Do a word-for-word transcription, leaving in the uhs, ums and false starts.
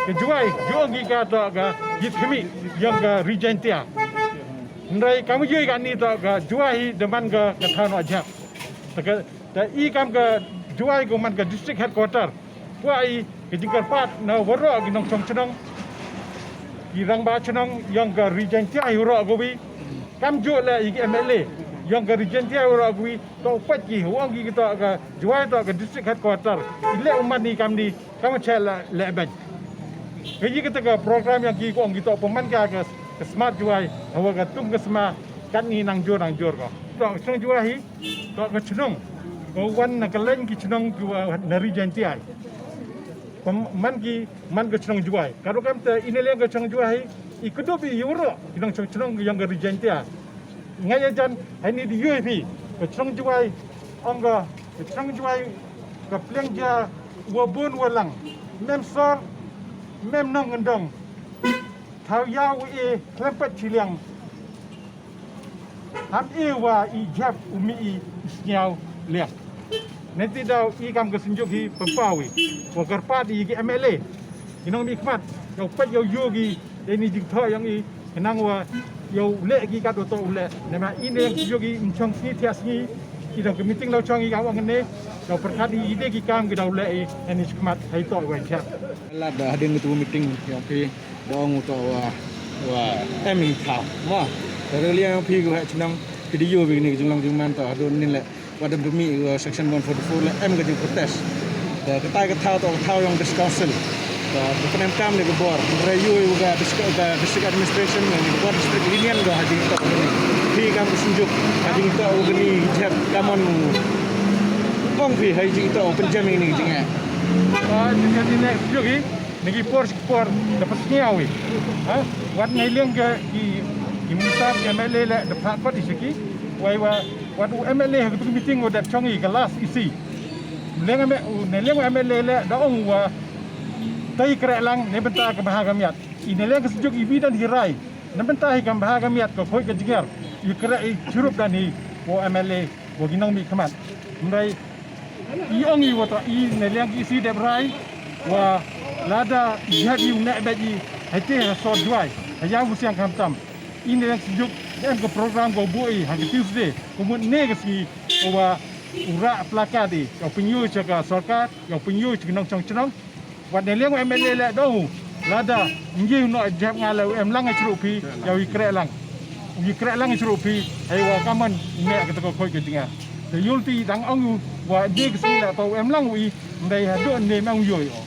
Ka Jwai, ju ong ki ka toh ka jit khmih, yong ka Ri Jaintia. Hynrei kam ju ong kani toh ka Jwai hi da man ka, ka thaw noh jhep. Ta ka, ta i kam ka Jwai ko man ka district headquarter. Pwa i ka jingkyrpad na waroh ki nongchong chnong. Ki rangbah chnong yong ka Ri Jaintia hi waroh ko wi. Kam ju le i ki M L A. Yong ka Ri Jaintia hi waroh ko wi. Toh u peit ki, u ong ki toh ka Jwai toh ka district headquarter. I leh u man i kam ni, kam cha la leh bad. Ka i kata ka program yong ki ko ong ki toh pynman ka, ka, ka Smart Jwai. Hawa ka tung ka sma, kat ni nang jur, nang jur ko. Toh ka chnong Jwai hi, toh ka chnong. Ko wan na ka len ki chnong ki wa na Ri Jaintia. Pynman ki, man ka chnong Jwai. Ka rukom te i ne liang ka chnong Jwai hi, i kdup i waroh, ki nongchong chnong yong ka Ri Jaintia. Nga ïa jan, ha ini di ïohi phi, ka chnong Jwai, ong ka, ka chnong Jwai, ka pliang ja, wa bun wa lang, mem sor, mem nongkyndong, thaw ïa u e, khlem pat chiliang, ham e wa i jhep u mi i, i sñiaw liang. Neti daw i kam ka synjuk hi pynpaw i, wa kyrpad i ki M L A, ki nongmihkhmat, ïa u peit ïa u ïoh ki, ïa ini jingthoh yong i, khnang wa, ïa u leh ki kat u toh u leh. Namar i ne ïa u ïoh ki, ym chong sngi thiah sngi, i dang ka meeting daw chong i ka ong ne, daw pyrkhat i, i de ki kam ki daw leh i, ïa ini shikmat, ha i toh wa i jhep. Lada hadien katu meeting, yong phi, da ong u toh wa, wa, em i thaw. Mo, da liang yong phi ko ha chnong, phi di ïoh phi kini ka jinglong jingman toh, hadien nin leh. Wat da pynmih, uh, section one forty-four leh em ka jingprotest. Te katai ka thaw toh ka thaw yong district council. Te ka pynemkam ne ka bor. Hynrei ïohi u ka district, ka district administration ne ka bor district lenient ka ha jingtoh kani. Phi kam ka synjuk ha jingtoh kani jhep kamon ong phi ha jingtoh pynjem ini jingeh. Ah, jingeh ini synjuk hi. Na ki por sha ki por da pynskhem ïa u. Ha? Wat na liang ka ki, ki minister, ki M L A leh da phah kot ïa ki. Wei wa, wat u M L A ha ka meeting u dep chong i ka last E C. Liang M-, u, na liang u M L A leh da ong wa tai kreh lang na bynta ka bha ka miat. I na liang ka synjuk i bidon hi rai. Na bynta hi ka bha ka miat ka khoi ka jingïar. I kreh i chirup dan hi u M L A. Wa ki nongmihkhmat. Hynrei i ong i wa toh i na liang ki E C dep rai wa lada i hap i u neh bad i ha te ha sor Jwai ha ïa u siang khamtam. I na liang synjuk em ka program ko buh i ha ka Tuesday ko mut ne ka sngi ko wa u rah placard i ïa u pynïoh sha ka sorkar ïa u pïnyo chi nongchong chnong. Wat ne liang u M L A leh da u lada ngi u noh jhep nga leh u em lang i chru phi ïa u i kreh lang. U i kreh lang i chru phi hei wa kaman ne ka toko khoi ka jinga. Te yul ti dang ong u wa je ka si leh pa u em lang u i ndai ha do ne mang u yoi o.